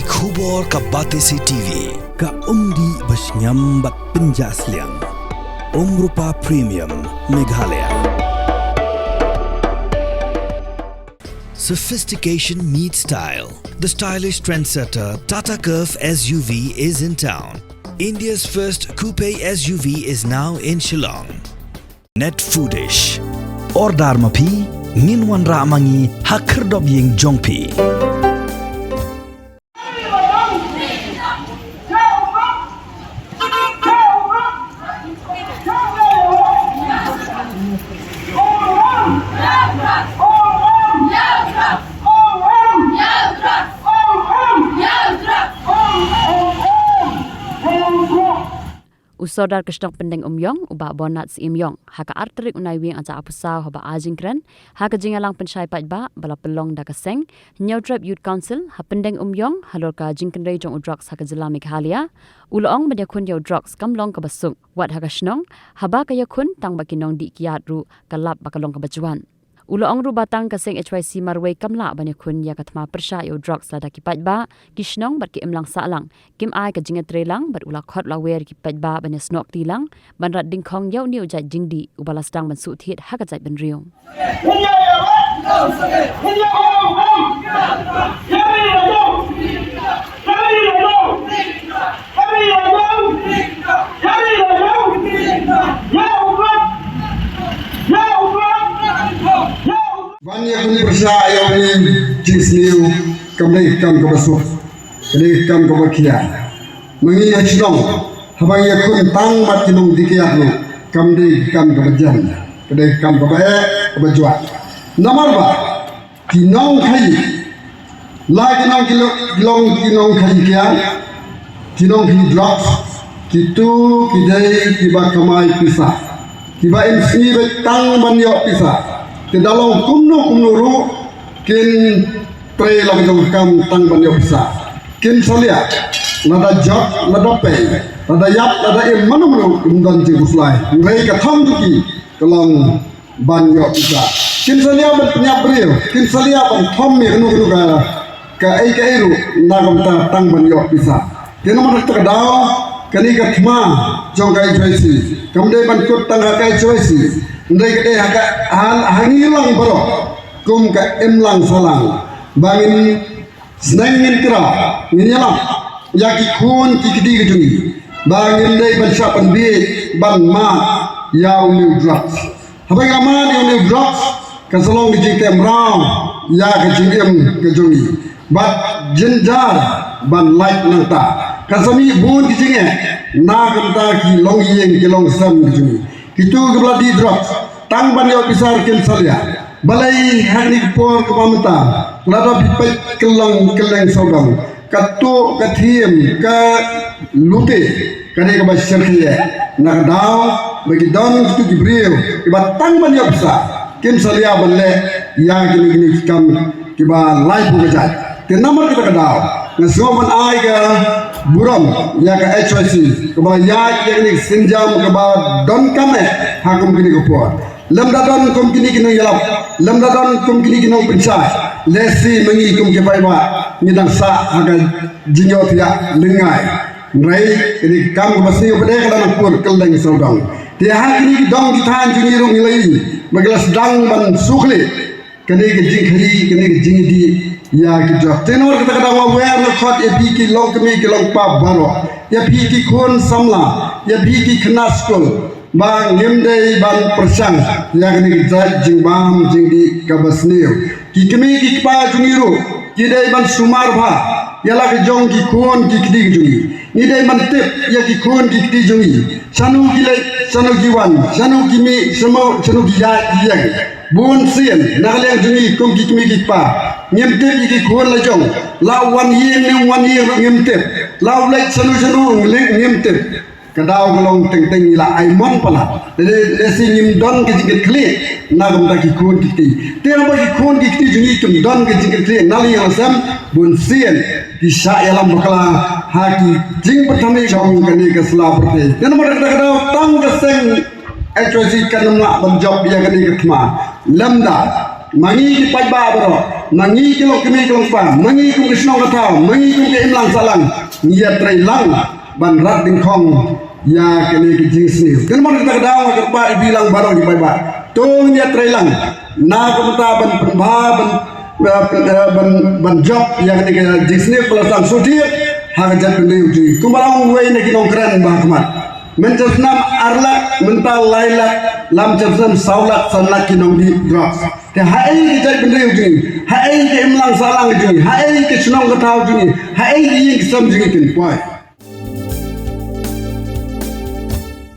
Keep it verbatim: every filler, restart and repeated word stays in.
Khubor ka Batesi T V. Ka umdih ba shngiam bad pynjah sliang. Umrupa Premium, Meghalaya. Sophistication meets style. The stylish trendsetter Tata Curvv S U V is in town. India's first coupe S U V is now in Shillong. Net Foodish. Order ma phi, ngin wanrah ma ngi ha khyrdop ïing jong phi. U Sordar ka shnong Pyndengumiong, u Bah Bonnat Syiemiong, ha ka ar tarik u Naiwieng ar hajar arphew saw haba ai jingkren ha ka jingïalang pynshai paidbah ba la pynlong da ka seng Hynñiewtrep Youth Council ha Pyndengumiong halor ka jingkynrei jong u drugs ha ka jylla Meghalaya, u la ong ba ban ïakhun ïa u drugs kam long kaba suk, wat ha ka shnong, haba ka ïakhun tang bad ki nongdih kiad ruh ka lap ba ka long kaba jwat. U la ong ruh ba tang ka seng H Y C marwei kam lah ban ïakhun ïa ka thma pyrshah ïa u drugs lada ki paidbah, ki shnong bad ki imlang sahlang kim ai ka jingïatreilang, bad u la khot la wer ki paidbah ban ïasnoh kti lang ban rat dyngkhong ïa une u jait jingdih uba la sdang ban suk thied ha ka jaitbynriew. Ban ïakhun pyrshah ïa une u jingsniew kam dei ka kam kaba suk, ka dei ka kam kaba khia. Ma ngi ha shnong, haba ngi ïakhun tang bad ki nongdih kiad ruh, kam dei ka kam kaba jan, ka dei ka kam kaba eh, kaba jwat. Namar ba ki nongkhaïi, la ki nong ki lo-, ki long ki nongkhaïi kiad, ki nongkhaïi drugs, kitu ki dei kiba kamai pisa, kiba im sngi beit tang ban ïoh pisa. Te da long kumno kumno ruh kin trei la ka jong ka kam tang ban ïoh pisa. Kin salia, lada jot, lada pei, lada ïap, lada im, mano mano kim don jingkhuslai. Hynrei ka thong jong ki ka long ban ïoh pisa. Kin salia ban pynïap briew, kin salia ban thom ïa kano kano ka, kaei kaei ruh, na ka bynta tang ban ïoh pisa. Te namar kata ka daw, kane ka thma jong ka H Y C kam dei ban kut tang ha ka H Y C, hynrei ka dei ha ka, ha, ha ngi lang baroh kum ka imlang sahlang, ba ngin sneng ngin kra, ngin ïalam ïa ki khun ki kti ki jong ngi, ba ngim dei ban shah ban bieit ban mad ïa une u drugs. Haba ngi la mad ïa une u drugs, kan sa long ka jingteh mraw ïa ka jingim ka jong ngi bad jynjar ban lait nangta. Kan sa mih bun ki jingeh na ka bynta ki longïing ki longsem ki jong ngi. Kitu kiba la dih drugs tang ban ïoh pisa ruh kin salia. Balei ha kane ka por kaba mynta, lada phi peit kylleng kylleng sawdong, ka tuh, ka thiem, ka lute, ka dei kaba shyrkhei eh. Na ka daw ba ki don kitu ki briew kiba tang ban ïoh pisa, kim salia ban leh ïa kine kine ki kam kiba laiphew ka jait. Te namar kata ka daw, nga sngew ban ai ka burom ïa ka H Y C kaba la ïaid ïa kane ka sienjam kaba donkam eh ha kum kine ka por. Lymda don kum kine ki nongïalap, lymda don kum kine ki nongpynshai, lehse ma ngi kum ki paidbah ngi dang sah ha ka jingïohthiah lyngngai. Hynrei kane ka kam kaba sniew ba dei ka dang pur kylleng sawdong. Te ha kine ki dong ki thaiñ jong ngi ruh ngi la ïohi ba ki la sdang ban sukli kane ka jingkhaïi, kane ka jingdih ïa ki drugs. Te namar kata ka daw nga wer nga khot ïa phi ki longkmie ki longkpa baroh, ïa phi ki khun samla, ïa phi ki khynnah skul, ba ngim dei ban pyrshang ïa kane ka jait jingbam jingdih kaba sniew. Ki kmie ki kpa jong ngi ruh ki dei ban sumar bha ïa la ka jong ki khun ki kti ki jong ngi. Ngi dei ban tip ïa ki khun ki kti jong ngi, shano ki leit, shano ki wan, shano ki mih, shano, shano ki ïaid ki ïeng. Bun sien na ka liang jong ngi kum ki kmie ki kpa, ngim tip ïa ki khun la jong, la wan ïing ne ym wan ïing ruh ngim tip, la u leit shano shano ngim tip. Ka daw ka long teng teng ngi la ai mon palat. Lehse ngim don ka jingkitkhlieh na ka bynta ki khun ki kti. Te haba ki khun ki kti jong ngi kim don ka jingkitkhlieh na liang la sem, bun sien ki shah ïalam bakla ha ki jingpyrthei jong kane ka sla pyrthei. Te namar kata ka daw tang ka seng H Y C kan ym lah ban jop ïa kane ka thma. Lymda Ma ngi ki paidbah baroh, ma ngi ki longkmie ki longkpa, ma ngi kum ki shnong ka thaw, ma ngi kum ki imlang sahlang, ngi ïatrei lang ban rat dyngkhong ïa kane ka jingsniew. Kan mon kita ka daw ka ba i bilang baroh ki paidbah. To ngi ïatrei lang na ka bynta ban pynbha ban ban ban jop ïa kane ka jingsniew ba la sdang shuh ha ka jaitbynriew jong ngi. Kumba la ong uwei na ki nongkren ba ha khmat, mynta snem ar lak, mynta lai lak, lam mynta snem saw lak san lak ki nongdih drugs. Te haei ka jaitbynriew jong ngi, haei ka imlang sahlang jong ngi, haei ka shnong ka thaw jong ngi, haei ka ïing ka sem jong ngi kin poi.